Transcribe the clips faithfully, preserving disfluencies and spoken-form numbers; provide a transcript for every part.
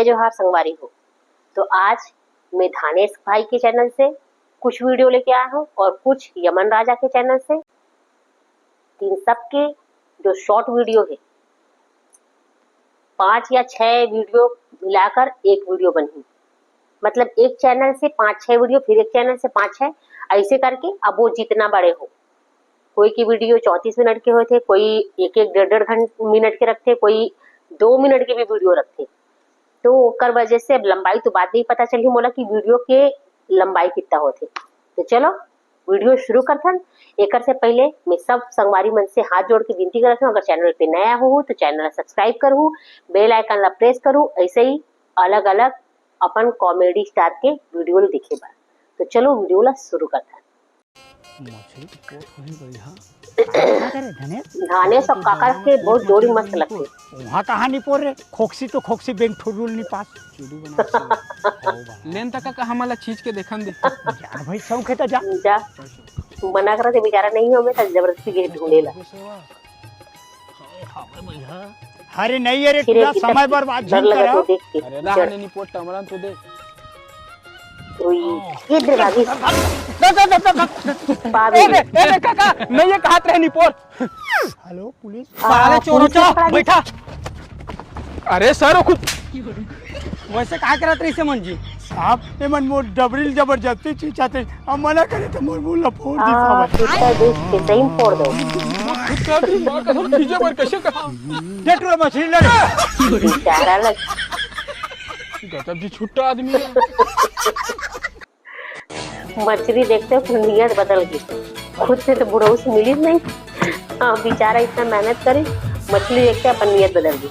जय जोहार संगवारी हो। तो आज मैं धानेश भाई के चैनल से कुछ वीडियो लेके आया हूँ और कुछ यमन राजा के चैनल से। इन सब के जो शॉर्ट वीडियो है, पाँच या छः वीडियो मिलाकर एक वीडियो बनी। मतलब एक चैनल से पाँच छः वीडियो, फिर एक चैनल से पाँच छः, ऐसे करके अब वो जितना बड़े हो। कोई की वीडियो चौंतीस मिनट के होते, कोई एक एक डेढ़ डेढ़ घंट मिनट के रखते, कोई दो मिनट के भी वीडियो रखते। तो ओकर वजह से अब लंबाई तो बाद में ही पता चलही मोला कि वीडियो के लंबाई कितना होथे। तो चलो वीडियो शुरू करथन। एकर से पहले मैं सब संगवारी मन से हाथ जोड़ के विनती करत हूँ, अगर चैनल पे नया हो तो चैनल ला सब्सक्राइब करहू, बेल आइकन ला प्रेस करहू, ऐसे ही अलग अलग अपन कॉमेडी स्टार के वीडियो ला देखे बर। तो चलो वीडियो ला शुरू करथन। मछली तो पोत होही बढ़िया। कहाँ करे धनेश? धानेश और काकर के बहुत जोड़ी मस्त लगथे। वहाँ कहाँ निपोर रे? खोकसी तो खोकसी, बेंग ठुरुल निपास। चुरू बना के। लेन तक का हमला छींच के देखन दे। जा भाई, शौक है तो जा। जा। मना करा थे, बेचारा नहीं हो, मैं तो जबरदस्ती के ढूंढे ला। अरे नहीं, अरे फिर पूरा एक समय बर्बाद डर झूठ लगा करा। तो देख के। अरे ना, डर। हने निपोर टमरन तो दे। ओई, ये दे भाभी। पागल। ए बे, ए बे काका, नहीं ये कहात रहे निपोर। Hello police. आ, साले चोरों पुलिस का, पकड़ा गया। बैठा। अरे सर, वो खुद वैसे का करत रही समन जी? साहब, ए मन मोर डबरी ल जबरदस्ती छींचाथे। हम मना करे तो मोर मुंह ला फोड़ दी हाँ, साहब। कुत्ता देख के सही में फोड़ दो। खुद का तेरी माँ कसम, खींचे पर कैसे कहा? देख लो मछली लड़। बेचारा लग। गजब जी छुट्टा आदमी है। मछली देखते हो, फिर नियत बदल गई। खुद से तो बुढ़ऊ से मिली नहीं। हाँ, बेचारा इतना मेहनत करे, मछली देखते अपन नियत बदल गई।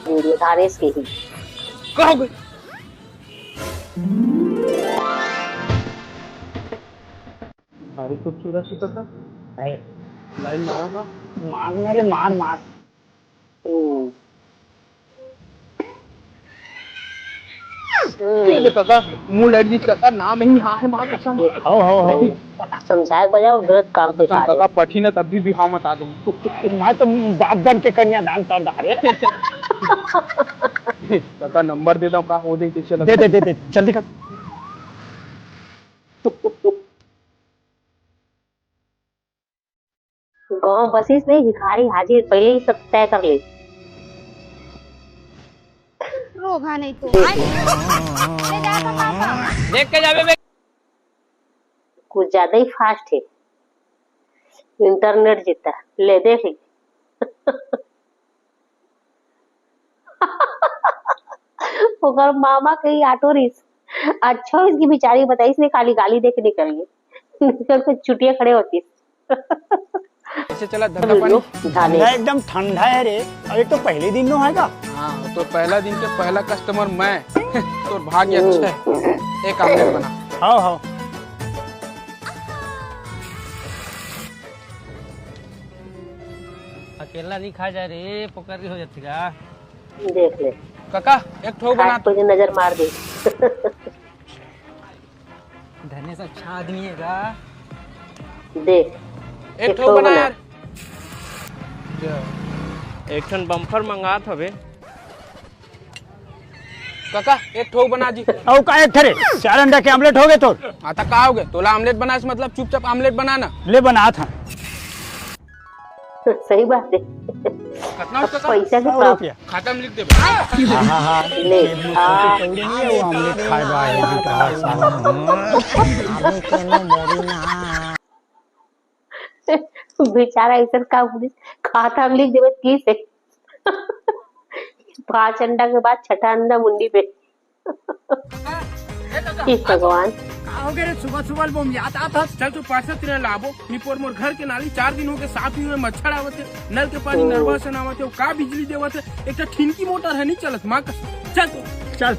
वीडियो धानेश के ही। कहाँ गई? अरे खूबसूरत सी तो था। लाइन मारा था। मार मेरे, मार, मार। हम्म। ये ले काका, मुंह लग गई काका, नाम ही हाँ है माँ कसम। हो, हो, हो। समझाए बजाओ, गलत काम पे खा काका, पठी ना तब भी बिहाव मत आ दूँ। मैं तो बाप जान के कन्यादान कर डाले। काका, नंबर दे दो, का हो दे, कैसे लगे? दे, दे, दे, दे, जल्दी कर। गाँव बसिस नहीं, भिखारी हाजिर, पहले ही सब तय कर ले। रोगा नहीं तो। देख ले। अरे जा तो पापा। देख के जावे बे। कुछ ज्यादा ही फास्ट है इंटरनेट जितना। ले देख ले। ओकर मामा कहीं ऑटो रिस। अच्छा, इसकी बेचारी बताई, इसने खाली गाली दे के निकल गई। निकल के चुटिया खड़े होती। ऐसे चला धंधा पानी। धाने। ठंडा, एकदम ठंडा है रे। अरे तो पहले दिन नो हैगा। हाँ, तो पहला दिन के पहला कस्टमर मैं। तो भाग्य अच्छा है। एक आमलेट बना। हाँ, हाँ। अकेला नहीं खा जाए रे, पकड़ रही हो जाती का। देख ले। काका, एक ठो बना। आज तुझे नजर मार दी। धनेश अच्छा आदमी है का? देख, एक एक ठो ठो बना बना। यार। एक ठन बम्फर मंगात हवे। काका, एक ठो बना जी। अउ का एक ठरे? चार अंडा के आमलेट हो गए तोर। हाँ, त का हो गए? तोला आमलेट बनाए से मतलब चुपचाप आमलेट बना ना। ले बनात हन। सही बात है। कितना उसका पैसा के सौ रुपया। खाता में लिख दे। ले, आ। आमलेट खाए बा, ये भी कहा साला। बेचारा ऐसा का पुलिस खाता में लिख देवे की से। पांच अंडा के बाद छठा अंडा मुंडी पे। हे भगवान। का हो गए रे? सुबह सुबह बोम याद आता। चल तो पार्सल तेरे लाबो। निपोर मोर घर के नाली चार दिन हो गए साफ ही हुए, मच्छर आवत है, नल के पानी हम्म। नरवा से ना आवत है, का बिजली देवत है, एक ठिनकी मोटर है नहीं चलत, माँ कसम। चल तो। चल।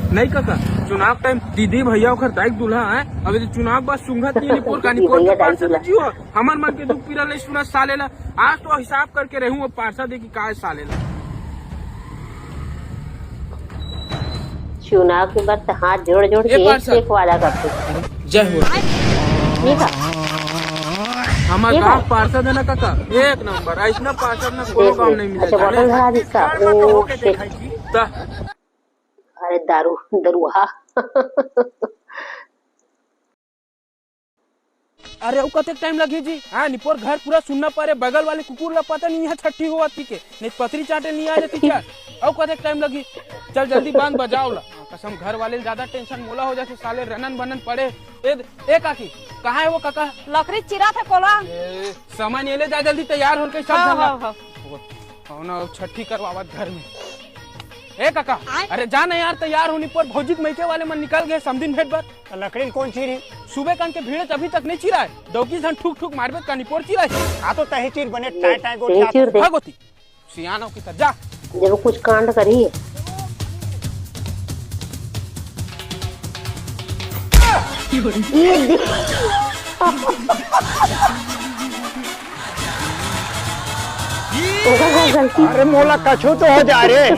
नहीं काका, चुनाव टाइम दीदी भैया ओखर दाई दूल्हा है, अब यदि चुनाव बाद सुंघत नहीं निपोर का निपोर के पार्सल जियो, हमर मन के दुख पीरा ले सुना साले ला। आज तो हिसाब करके रहूं, अब पार्सा दे कि काय साले ला। चुनाव के बाद तो हाथ जोड़ जोड़ के एक से एक वादा करते। जय हो। ये का? हमार ये का? गांव पार्षद है ना काका, एक नंबर। ऐसना पार्षद ना कोनो गांव नहीं मिला। अच्छा, बॉटल भरा दिसका। ओ, shit। अरे दारू, दरुहा। अरे, अउ कतेक टाइम लगही जी? हाँ, निपोर घर पूरा सुन्ना परे, बगल वाले कुकुर ला पता नहीं है छट्ठी होवत कि के, नहीं पतरी चाटे नहीं आ जाती क्या? अउ कतेक टाइम लगही? चल जल्दी बांध बजाव ला। हाँ, कसम घर वाले ले ज्यादा टेंशन मोला हो जाथे, साले रनन बनन पड़े। ए, ए काकी, कहाँ है वो काका? लकड़ी चिरा था कोला। ए, सामान ये ले जा जल्दी तैयार होके सब हाँ, झन ला। हाँ, हाँ। कौन छट्ठी करवावत घर में? ए काका, अरे जा ना यार, तैयार हो निपोर, भौजी के मइके वाले मन निकल गए समदिन भेंट बर। त लकड़ी ल कोन चीरी? सुबे कन के भीड़ अभी तक नहीं चिराए। डौकी सन ठुक ठुक मारबे का निपोर चिराए। आ तो तही चीर बने टाय टाय गोठिया। चीर दे। भागोती। सियान हो कि जा। जब कुछ कांड करी। ओकर का गलती? अरे मोला कछु तो हो जा रे,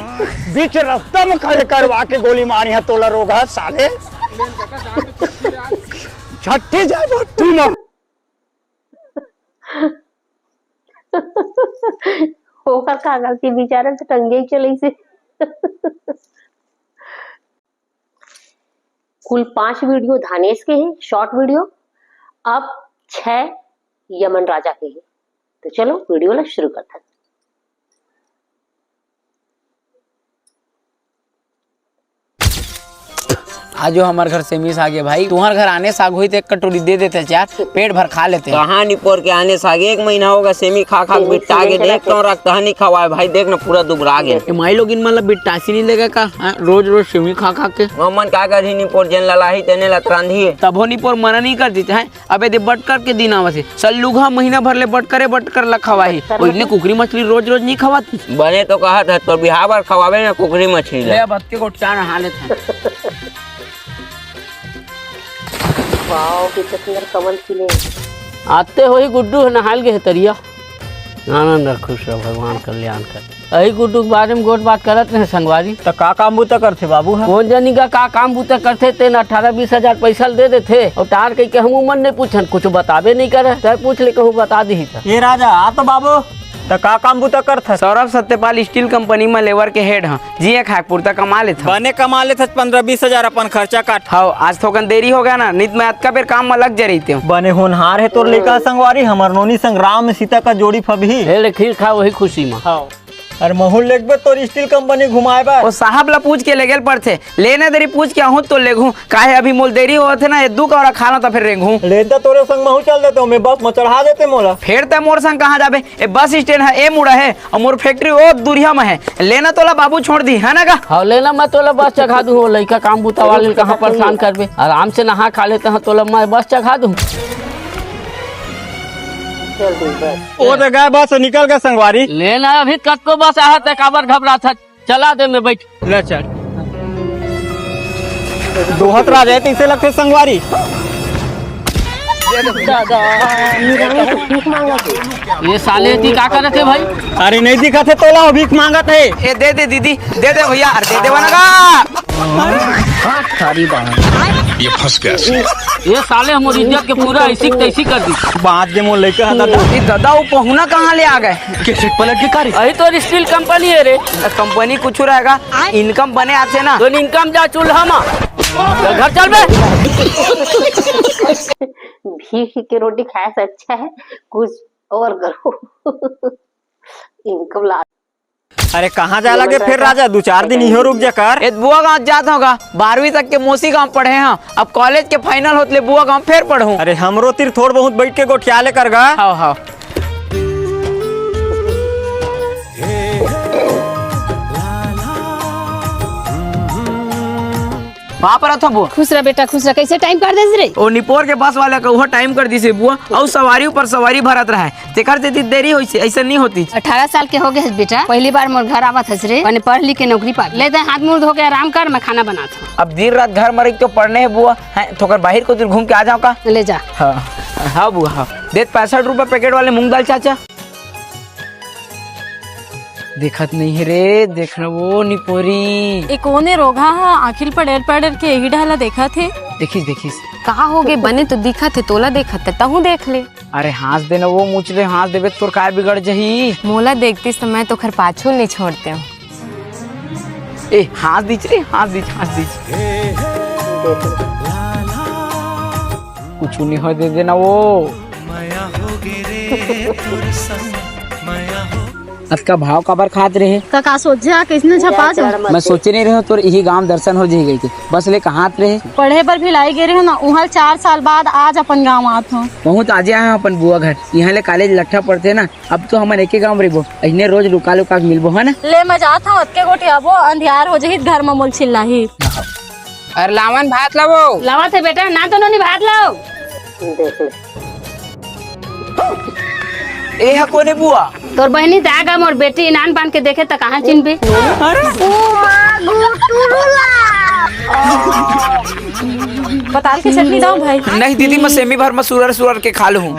बीच रस्ता में खड़े करवा के गोली मारी है तोला रोगहा साले। छट्ठी जाए भट्टी ना। ओकर का गलती, बेचारे तो टंगे ही चले से। कुल पांच वीडियो धानेश के हैं, शॉर्ट वीडियो। अब छह यमन राजा के हैं। तो चलो वीडियो ला शुरू करते हैं। आज जो हमर घर सेमी साग हे भाई, तुहर घर आने साग होई त एक कटोरी दे देते यार, पेट भर खा लेते। कहाँ निपोर के आने साग, एक महीना होगा सेमी खा खा के बिट्टा गे, देख तो रख तहाँ नहीं खवाए भाई, देख ना पूरा दुबरा गे। ए माई लोग इन मन ला बिट्टासी नहीं लेगा का? हाँ, रोज रोज सेमी खा खा के। हमन का करही निपोर, जेन ला लाही तेने ला रांधी। तभो निपोर मना नहीं कर देते हैं। अबे दे बटकर के दिन आवत हे, सल्लुघा महीना भर ले बटकरे बटकर ला खवाही। बटकर ओइने मतलब? कुकरी मछली रोज रोज नहीं खवात। बने तो कहत हे, तोर बिहाव बर खवाबे ना कुकरी मछली ले ला। अब हत्के गोट चाय नहा लेत हन। वाओ, कितना सुंदर कमल खिले। आते होही गुड्डू ह नहाल गे हे तरिया। आनंद रह, खुश रह, भगवान कल्याण कर। अही गुड्डू के बारे में गोठ बात करत रहे संगवारी। त का काम बूता करथे बाबू ह? कोन जनी का, का काम बूता करथे, तेन अठारह बीस हजार पैसा ल दे देथे, अउ टार कहिके हमू मन नहीं पूछन, कुछ बताबे नहीं करे। तै पूछ ले, कहूँ बता दिही त। ए राजा, आ तो बाबू, त का काम बूता करथस? सौरभ सत्यपाल steel company म labour के head ह। जिए खाए पुरता कमा लेथव। बने कमा लेथस, पन्द्रह बीस हजार अपन खर्चा काट। हव, आज थोकन देरी हो गया ना, नित मैं अतका बेर काम म लग जा रहितेंव। बने होनहार हे तोर लइका संगवारी, हमर नोनी संग राम सीता का जोड़ी फबही। हे ले खीर खा वही खुशी म। हव। अरे महूँ लेगबे तोर steel company घुमाए बर। ओ साहब ला पूछ के लेगेल पड़थे, लेना देरी पूछ के आहूँ तो लेगहूँ, काहे अभी मोल देरी होवत हे ना, ए दू कौरा खा ला त फिर रेंगहूँ। ले त तोरे संग महूँ चल देते, मैं बस म चढ़ा देते मोला। फेर तै मोर संग कहाँ जाबे? ए बस स्टैंड ह ए मुड़ा हे, अउ मोर फैक्ट्री ओ दुरिहा म हे। लेना तोला बाबू छोड़ दी, है ना गा? हव, लेना मैं तोला बस चघा दूँ, ओ लइका काम बूता वाले ल कहाँ परेशान करबे? आराम से नहा खा लेते हैं, तोला मैं बस चघा दूँ। चल दे बस। ओ दे गए बस, निकल गए संगवारी। लेना अभी कतको बस आहत हे, काबर घबरात हस? चला दे में बैठ। ले चल। दोहत राजा हे, तइसे लगथे संगवारी। दादा, ये साले एती का करत हे भाई? अरे नहीं दिखत हे तोला, भीख मांगत हे। ए दे दे दीदी, दे दे भैया, अरे दे दे वना का। ये फंस गया। ये साले हमर इज्जत के पूरा ऐसी तैसी कर दी। बात दे मोर लइका ह दादा। ए दादा, वो पहुना कहाँ ले आ गए? कैसे पलट के कार्य? अही तो steel company हे रे। कंपनी कुछ रहेगा, income बने आथे ना। तो income जा चूल्हा मा। चल घर चल बे। भीख के रोटी खाए से अच्छा है कुछ और करो। Income ला। अरे कहाँ जाए लगे फेर राजा, दू चार दिन इहो रुक जा कर। ए बुआ गाँव जात हँव गा, बारहवीं तक के मोसी गाँव पढ़े हँव, अब college के final होत ले बुआ गाँव फेर पढ़हूँ। अरे हमरो तीर थोड़ बहुत बैठ के गोठिया ले कर गा। हव हव। वहाँ पर अथो बुआ। खुश रह बेटा, खुश रह। कैसे time कर देस रे? ओ निपोर के बस वाला का उहो time कर दिस रे बुआ, अउ सवारी ऊपर सवारी भरत रहे। तेकर सेती देरी होइसे, अइसन नहीं होतिस। अठारह साल के हो गए हस बेटा, पहली बार मोर घर आवत हस रे, बने पढ़ लिख के नौकरी पा। ले दे हाथ मुंह धो के आराम कर, मैं खाना बनात हँव। अब दिन रात घर म रहि के तो पढ़ने हे बुआ, हैं थोकन बाहिर कोती घूम के आ जाँव का? ले जा। हाँ, हाँ बुआ, हाँ। दे पैंसठ रुपया packet वाले मूंग दाल चाचा। देखत नहीं हे रे, देखना वो निपोरी। ए कोन ए रोगहा ह, आँखी ल पड़ेर पड़ेर के एही डहला देखत हे। देखिस, देखिस। का हो गे, बने तो दिखत हे, तोला देखत हे, तहूँ देख ले। अरे हाँस दे ना वो मुचरे, हाँस देबे त तोर काय बिगड़ जही? मोला देखतिस त मैं तोखर पाछू नइ छोड़तेंव। ए, हाँस दीच रे, हाँस दीच, हाँस दीच। कुछु नहीं होय दे देना वो। अतका भाव काबर खात रहे? का, का सोचे हा, कइसने झपा जा? मैं सोचे नहीं रहे तोर इही गांव दर्शन हो जाही कहिके। बस ले कहात रहे। पढ़े बर भिलाई गे रहे ना, उहाँ चार साल बाद आज अपन गांव आत हो। वहूँ तो आजे आए हो अपन बुआ घर। इहाँ ले कॉलेज लट्ठा पड़थे ना, अब तो हमन एके गांव रहिबो। अइसने रोज लुका लुका के मिलबो, है ना? ले मैं जात हूँ, अतके गोटी आबो, अंधियार हो जही, घर में मोल चिल्लाही। अरे लावन भात लावो। लावत हे बेटा, ना तो नोनी भात लाओ। देख ले। ए हा कोने बुआ? तोर बहिनी त आगा मोर बेटी नान बान के देखे त कहाँ चिन्हबे? अरे ओ माँ, गुटुरुला। पताल के चटनी लाओ भाई। नहीं दीदी, मैं सेमी भर में सुरर सुरर के खा लूँ।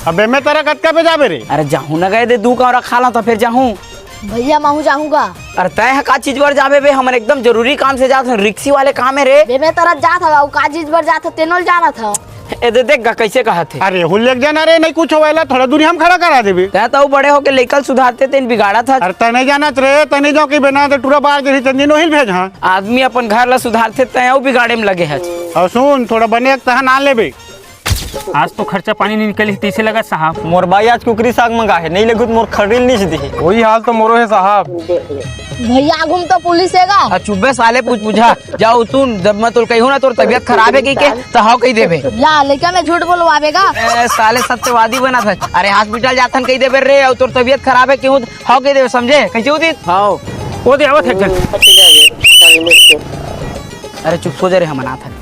अबे मैं तेरा कतका पे जाबे रे? अरे जाहूँ ना गए दे, दू कौरा खा ला तो फिर जाहूँ। भैया, महू जाहूँगा। अरे तय ह का चीज बर जाबे बे? हमन एकदम जरूरी काम से जात हन, रिक्सी वाले काम है रे। बे, मैं तरत जात हव, अउ का चीज बर जात हव, तेनो ल जानत हव। ए दे देख गा, कैसे कहत हे। अरे हुल लेके जाना रे, नहीं कुछ होवेला, थोड़ा दूरी हम खड़ा करा देबे। तय तो बड़े होके लइका ल सुधारते, तेन बिगाड़त हस। अरे तय नहीं जानत रे, तय नहीं जाओ कि बिना तो टूरा बार जरी चंदी नोहिल भेज, हाँ। आदमी अपन घर ला सुधारथे, तय अउ बिगाड़े में लगे हस। अउ सुन, थोड़ा बने एक तहा ना लेबे। आज तो खर्चा पानी नहीं निकली, तैसे लगा साहब। मोर बाई आज कुकरी साग मंगा है, नहीं लेगुत मोर खरील नहीं दी। वही हाल तो मोरो है साहब। भैया, आगू में तो पुलिस है गा। आ, चुप्पे साले, पूछ बुझा। जाओ तू, जब मैं तोर कहूँ ना तोर तबीयत खराब है कहिके, तो हाँ कहि देबे। या, लइका में झूठ बोलवावे गा। ए, साले सत्यवादी बना था। अरे हॉस्पिटल जाथन कहि देबे रे, अउ तोर तबीयत खराब है कहूँ, हाँ कहि देबे, समझे? कैसे होती? हाँ। वो दे आवत है एक झन। अरे चुप सो जा रे, हम अनाथ हन।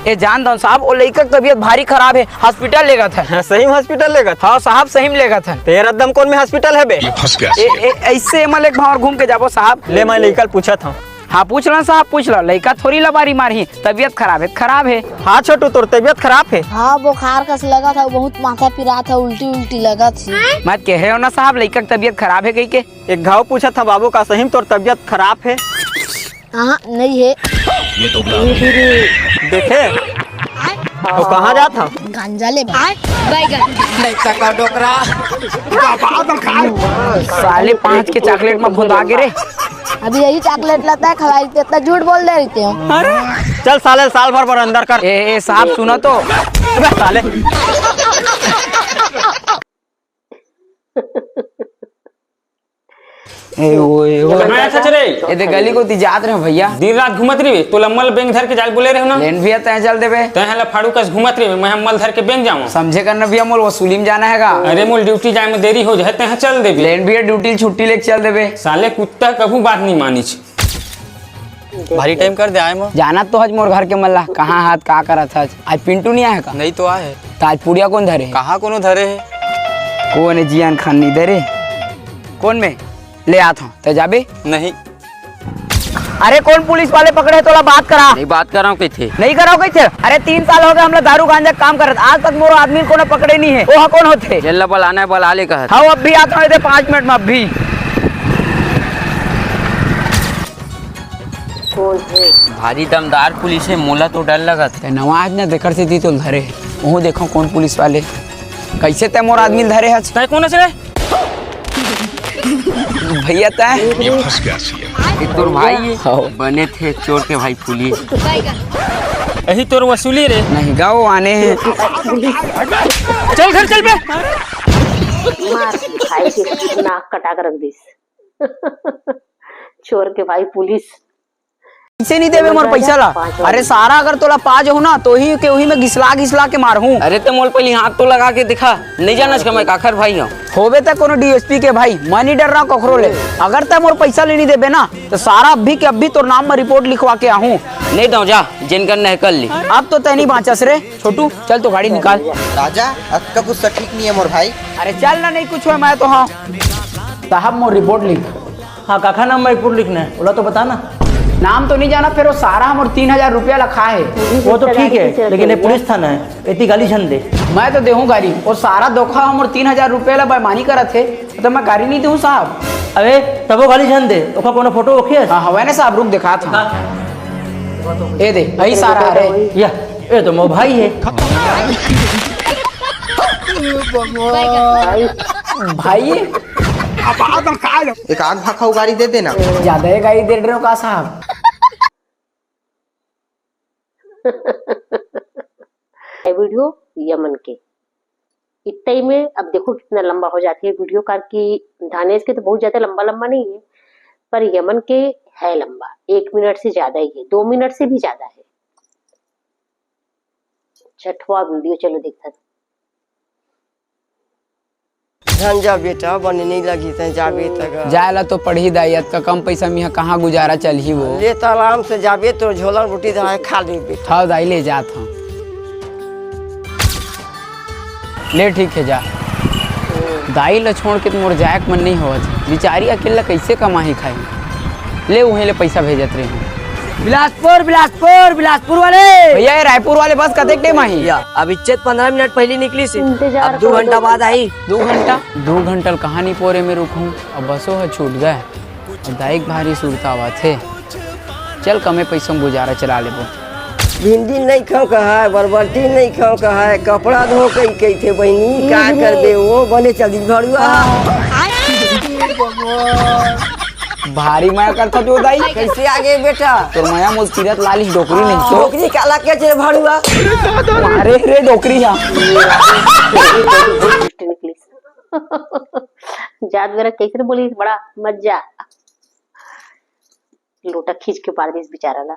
ए जान दौन साहब, ओ लइका के तबीयत भारी खराब है, हॉस्पिटल लेगत है। हाँ, सही में हॉस्पिटल लेगत? हाँ साहब, सही में लेगत है। तेरा दम कौन में हॉस्पिटल है बे? ये फंस गया। ए, ए, ऐसे एमा ले एक भावर घूम के जाबो साहब। ले, मैं लइका ल पूछत हूँ। हाँ, पूछ ला साहब, पूछ ला। लइका थोड़ी लबारी मारही, तबीयत खराब है, खराब है। हाँ छोटू, तोर तबीयत खराब है। हाँ, बुखार कस लगत है, बहुत माथा पिरात है, उल्टी उल्टी लगत है। मत कहे हो ना साहब, लइका के तबीयत खराब है कहिके। एक घाव पूछत हूँ बाबू, का सही में तोर तबीयत खराब है? हाँ, नहीं है। देखे, वो कहाँ जात हव? गांजा ले बा। साले पाँच के चॉकलेट में भुंदा गे रे। अभी यही चॉकलेट लेता है, खवाई देता, झूठ बोल दे रही हो। चल साले, साल भर भर अंदर कर। ए, ए साहब सुनो तो। अबे साले। ए, ओ, ए, ओ। कहाँ आया था रे? ए, दे गली कोती जात रहे भैया। दिन रात घूमत रहिबे, तो लम्मल बेंग धर के जाल बोले रहे ना। लेन भैया, तय चल देबे। तय हला फाड़ू कस घूमत रहिबे, मैं हम्मल धर के बेंग जाऊँ। समझे करना भैया, मोल वसूली में जाना है गा। अरे, मोल ड्यूटी जाए में देरी हो जाए, तय चल देबे। लेन भैया, ड्यूटी छुट्टी लेके चल देबे। साले कुत्ता कभू बात नहीं मानिस। भारी टाइम कर दे आए मो। जानत तो हज मोर घर के मन ला, कहाँ हाथ का करत हज। आज पिंटू नहीं आए का? नहीं तो आए। त आज पुड़िया कौन धरे हे? कहाँ कोनो धरे हे? कौन हे जियान खान नहीं धरे? कौन में? ले आत हूँ, ते जाबे? नहीं। अरे कौन पुलिस वाले पकड़े हे तोला बात करा? नहीं बात कर रहा हूँ कहीं थे। नहीं कर रहा हूँ कहीं थे? अरे तीन साल हो गए हमला दारू गांजा के काम करत, आज तक मोरो आदमी कोनो पकड़े नहीं है। ओह कौन होथे? जेल ला बलाना है, बला ले कहत। हाँ, अब भी आत हूँ, दे पाँच मिनट में, अब भी। भारी दमदार पुलिस हे, मोला तो डर लगत। ते नवा आज ना देकर से दी तो धरे। ओहो देखो कौन पुलिस वाले। कैसे ते मोर आदमी धरे हच? तय कौन हच रे? भैया तय। ये फंस गया सीएम। ये तोर भाई हे। हाँ। बने थे चोर के भाई पुलिस। यही तोर वसूली रे। नहीं गाओ आने हैं। चल घर चल बे। मार खाई के नाक कटा के रख दिस। चोर के भाई पुलिस। कैसे नहीं देवे मोर पैसा ला? अरे सारा अगर तोला पा जाहू ना, तो ही के उही में घिसला घिसला के मारहूँ। अरे ते मोल पहली हाथ तो लगा के दिखा, नहीं जानस का मैं काखर भाई हूँ। होबे त कोनो डीएसपी के भाई, मैं नहीं डर रहा कखरो ले। अगर ते मोर पैसा ले नहीं देबे ना, तो सारा अभी के अभी तोर नाम में रिपोर्ट लिखवा के आहूँ। नहीं दो जा, जिनकर नहकल ली। अब तो तै नहीं बाँचस रे। छोटू, चल तो गाड़ी निकाल। राजा, अतका गुस्सा ठीक नहीं है मोर भाई। अरे चल ना, नहीं कुछ हुआ, मैं तो हाँ। साहब, मोर रिपोर्ट लिख। हाँ, काखा नाम में रिपोर्ट लिखना है, ओला तो बता ना। नाम तो नहीं जाना, फिर वो सारा हमर तीन हजार रुपया ला खाए हे। वो तो ठीक है, लेकिन ये पुलिस थाना है, इतनी गाली झन दे। मैं तो देहूँ गाली, वो सारा धोखा हमर तीन हजार रुपया ला बेईमानी करत हे, तो मैं गाली नहीं दूँ साहब। अबे, तबो गाली झन दे, ओकर कोनो फोटो ओखे? हाँ, हवे ना साहब, रुक दिखात हूँ। दिखा। ए दे, यही सारा है रे। या, ये तो मोर भाई है। भाई, एक आध भाखा गाड़ी दे देना। ज्यादा ही गाड़ी दे रहे हो का साहब? ये वीडियो यमन के, इतना ही में अब देखो कितना लंबा हो जाती है वीडियो, कारण कि धानेश के तो बहुत ज्यादा लंबा लंबा नहीं है, पर यमन के है लंबा, एक मिनट से ज्यादा ही है, दो मिनट से भी ज्यादा है। छठवां वीडियो चलो देखते हैं। झन जा बेटा, बने नहीं लगी तैं जाबे तक। जाए ला तो पड़ही दाई, अतका कम पैसा में कहाँ गुजारा चलही वो। ले त आराम से जाबे, तो झोला रोटी दे खा ले बेटा। हाँ दाई, ले जात हूँ। ले ठीक है, जा। दाई ला छोड़ के तो मोर जाए के मन नहीं होवत। बिचारी अकेला कैसे कमाही खाही? ले उहें ले पैसा भेजत रही हूँ। बिलासपुर, बिलासपुर, बिलासपुर वाले। भैया, ये रायपुर वाले बस कतेक टाइम आही? या, अब इच्चेत पंद्रह मिनट पहले निकली से। इंतजार अब दो करो, घंटा दो बाद आई। दो घंटा? दो घंटा ल कहाँ नहीं पोरे में रुकहूँ, अब बसो ह छूट गए। अब दाई के भारी सुरता आवत हे। चल, कमे पैसा में गुजारा चला लेबो। भिंडी नहीं खाओ कहा है, बरबट्टी नहीं खाओ कहा है, कपड़ा धो कई कही थे बहनी, का करबे वो बने चली भड़ुआ। भारी मया करथा जो दाई। कैसे आ गए बेटा? तोर मया मोल तीरथ लालिस डोकरी नहीं तो। डोकरी काला के जे भड़ुआ। अरे रे डोकरी हा। जात बेरा कैसे बोली, बड़ा मजा। लोटा खींच के पार दिस बेचारा ला।